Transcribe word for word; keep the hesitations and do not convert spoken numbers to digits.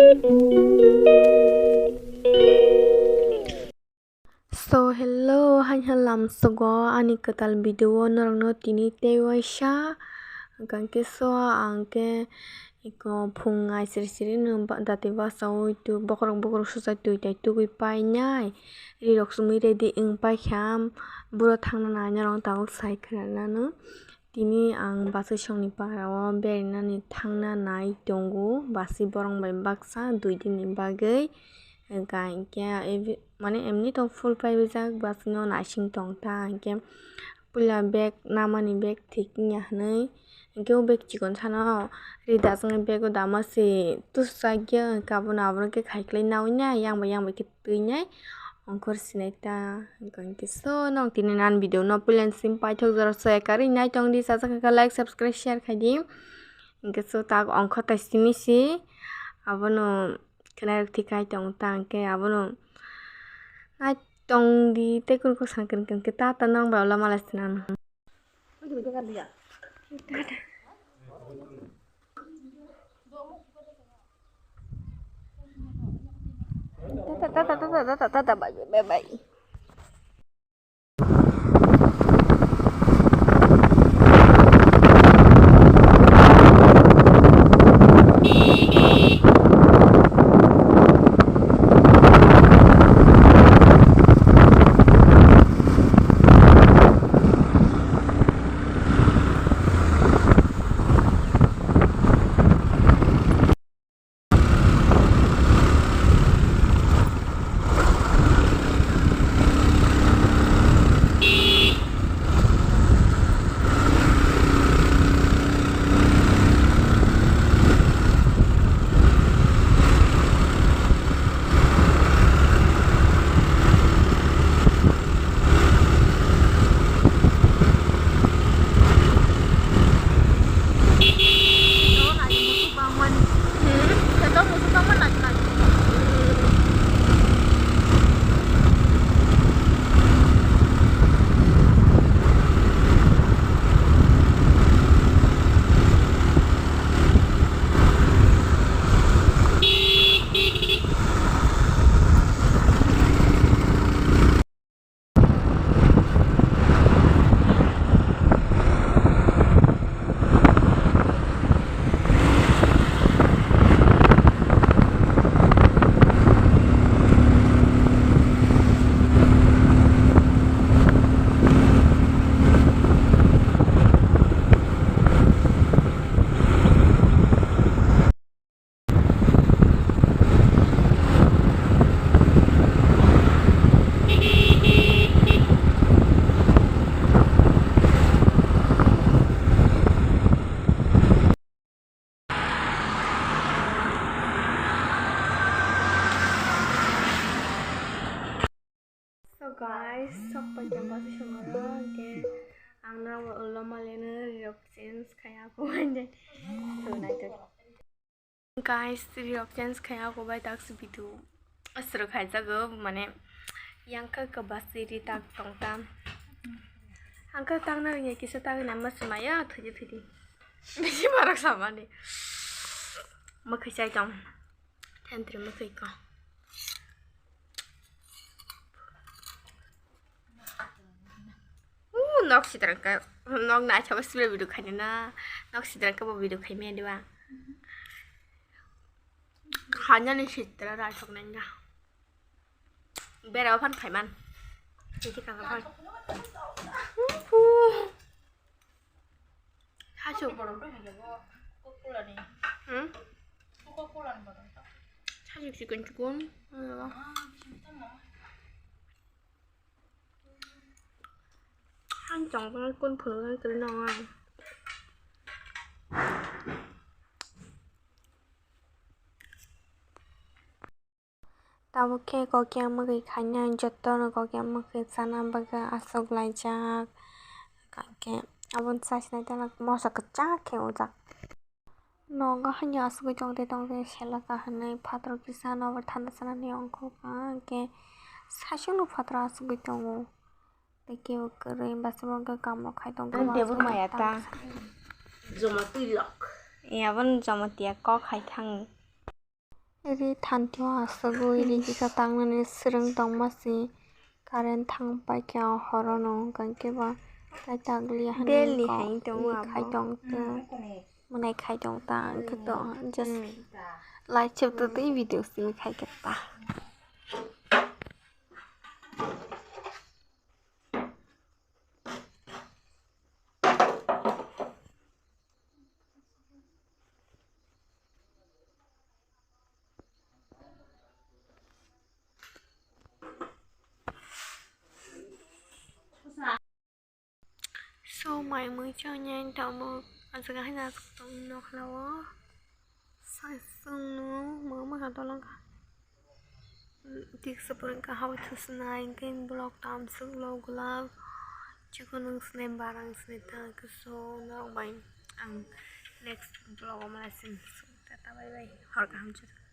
So, hello, haini lamsogo ani kwtal video o norokno tini tei waisa. Hwnkhe so, ang khe eko phung ai siri siri no ba-, dati basaui tu bokhorok bokhorok suchai twi tai tugui painai. Rirok sumui ready wng paikha, buro thangna nai norok tabuk sai khwna nw. Tini ang bwswi songni para o berainani thangna nai tongo, bwswi borok bai baksa dui din ni bagwi. Hwnkha hinkhe evi-, mane emni tong full paibajak, bwswino naising tong ta hinkhe puila bag namani bag thik wngya hinwi hinkhe o bag chikon sano ri dajak nai bag o dama se tusajak ya, hinkhe abono abono khe khai kwlai naui nai yang bai yang bai khe twi nai ongkhor sinai ta. Hinkhe so nong tini nan video no puila sim paithok jora so ekari nai tong di, sajak kha like subscribe share khai di. Hinkhe so tak ongkhor tai simi si abono khwnai rok thik khai tong ta hinkhe abono nai tong di tei kunu kok sana kwrwng kwrwng khe ta ta nong bai ola malai sinang. Tata, tata, tata, tata, tata, bye, bye, bye. So guys, sok pai tong basi songoro, hwnkhe ang norok ulo malino rirok change khai ako hwnjai. So naithotok. Guys, rirok change khai ako bai taksi video aswrwk khaijago, mane yang kha kwbasi ri tak tong ta. Ang kha tangna rwngya kisa tagwi nama swmaya thwidi thwidi. Bisi borok samani. Mwkhwi chai tong. Thentwrwi mwkhwi ko. Uh, nok sitrang ka, nok naithok sibra video khaina na. Nok sitrang ka bo video khai maya diba. Khaina ni sitra naithok nai na. Bera o phan khai man. Sisi kaka phan. Uh. Hasuk. Hmm? Hasuk chikon chikon. Ang chong pang kun phunuk ang kwrwi nang ang. Tabuk khe kokya mwkhwi khainai, jotono kokya mwkhwi chana bagwi achuk laijak. Hwnkhe aboni chai sinai tala moso kwchak khe ujak. Nogo haino achugwi tongde tongde selaka hinwi phataro kisa nobar thanda sanani ongkha hwnkhe saichungno phataro achugwi tongo. Tei kebo kwrwi bachama hwnkhe kamrok khai tongkha. Ang tebur maya ta. Joma twi lok. E, aboni joma tiya kok hai thang. Ri thanti o aswgwi ri kisa tangnani swrwng tongma si current thang paikha horono, hwnkhe ba tai taglia hani Daily kok hai tongo ri khai abo. Tong tw, mwnai khai tong ta, hwnkhe to just light chep tw twi video simi khai khe ta. So, mai mui chongyang tabuk, ajak haino aswk tong nokhlao. Sai chwngno mama ha tolong kha. Tiksa pore wngkha hao thusnai, hwnkhe vlog tamswk vlog glak. Chikon wng sinai, barang sinai ta, hwnkhe so norok bai ang next vlog o malai sin. Tata bye bye, hor kaham chwrwng.